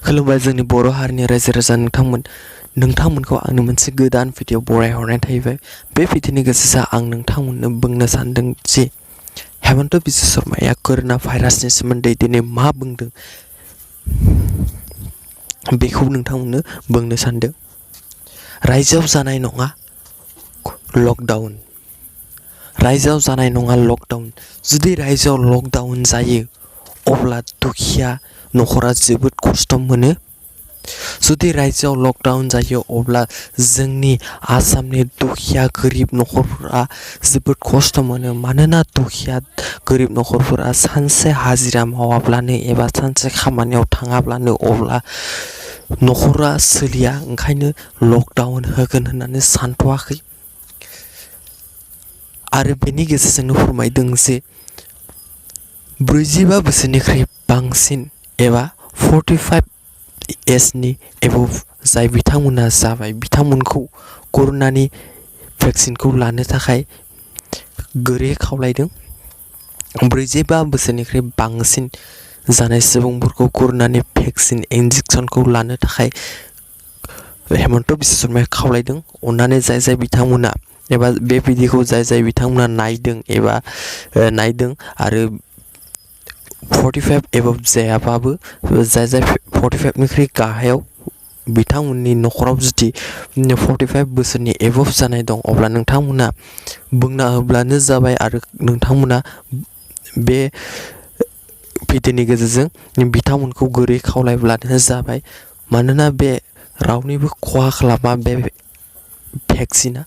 खुलुमबाय जोंनि बर' हारिनि रायजो राजा नोंथांमोनखौ आंनि मोनसे गोदान भिडिअ बरायहरनाय थाहैबाय। बे भिडिअनि गेजेरजों आं नोंथांमोननो बुंनो सानदों जे हेमन्त बिश्व शर्माया कोरोना भाइरासनि सोमोन्दै दिनै मा बुंदों बेखौ नोंथांमोननो बुंनो सानदों। रायजोआव जानाय नङा लकडाउन। रायजोआव जानाय नङा लकडाउन। जुदि रायजोआव लकडाउन जायो अब्ला दुखिया नखरा जोबोद खस्थ' मोनो। जुदि रायजोआव लकडाउन जायो अब्ला जोंनि आसामनि दुखिया गोरिब नखरफोरा जोबोद खस्थ' मोनो। मानोना दुखिया गोरिब नखरफोरा सानसे हाजिरा मावाब्लानो एबा सानसे खामानियाव थाङाब्लानो अब्ला नखरा सोलिया। ओंखायनो लकडाउन होगोन होननानै सानथ'वाखै। आरो बेनि गेजेरजोंनो फोरमायदों जे 45 बोसोरनिख्रुइ बांसिन एबा 45 एजनि एबभ जाय बिथांमोना जाबाय बिथांमोनखौ करोनानि भेक्सिनखौ लानो थाखाय गोरै खावलायदों। 45 बोसोरनिख्रुइ बांसिन जानाय सुबुंफोरखौ करोनानि भेक्सिन इन्जेक्सनखौ लानो थाखाय हेमन्त बिश्व शर्माया खावलायदों। अन्नानै जाय बिथांमोना एबा बे भिडिअखौ जाय बिथांमोना नायदों आरो 45 एबभ जायाबाबो जाय 45निख्रुइ गाहायाव बिथांमोननि नखराव जुदि 45 बोसोरनि एबभ जानाय दं अब्ला नोंथांमोना बुंना होब्लानो जाबाय आरो नोंथांमोना बे भिडिअनि गेजेरजों बिथांमोनखौ गोरै खावलायब्लानो जाबाय। मानोना बे रावनिबो खहा खालामा। बे भेक्सिना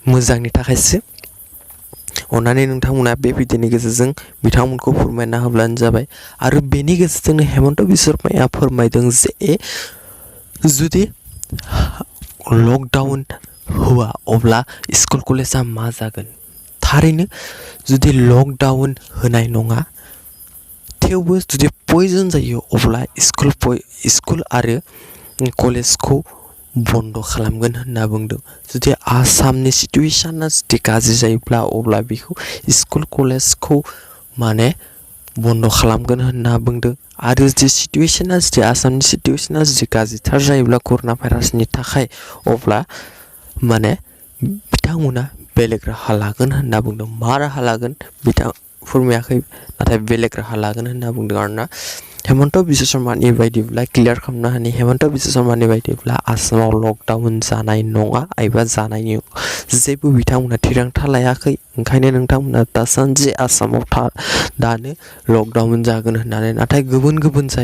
मोजांनि थाखायसो। अन्नानै नोंथांमोना बे भिडिअनि गेजेरजों बिथांमोनखौ फोरमायना होब्लानो जाबाय। आरो बेनि गेजेरजोंनो हेमन्त बिश्व शर्माया फोरमायदों जे जुदि लकडाउन होआ अब्ला स्कुल कलेजा मा जागोन। थारैनो जुदि लकडाउन होनाय नङा थेवबो जुदि पयजन जायो अब्ला स्कुल आरो कलेजखौ बन्द खालामगोन होनना बुंदों। जुदि आसामनि सिटुएसना जुदि गाज्रि जायोब्ला अब्ला बेखौ स्कुल कलेजखौ बन्द खालामगोन होनना बुंदों। आरो जुदि आसामनि सिटुएसना जुदि गाज्रिथार जायोब्ला करोना भाइरासनि थाखाय अब्ला बिथांमोना बेलेग राहा लागोन होनना बुंदों। मा राहा लागोन फोरमायाखै, नाथाय बेलेग राहा लागोन होनना बुंदों आरोना। हेमन्त बिश्व शर्मानि बायदिब्ला क्लियार खालामना होनि हेमन्त बिश्व शर्मानि बायदिब्ला आसामाव लकडाउन जानाय नङा एबा जानायनि जेबो बिथांमोना थिरांथा लायाखै। ओंखायनो नोंथांमोना दासान्दि आसामाव दानो लकडाउन जागोन होननानै, नाथाय गुबुन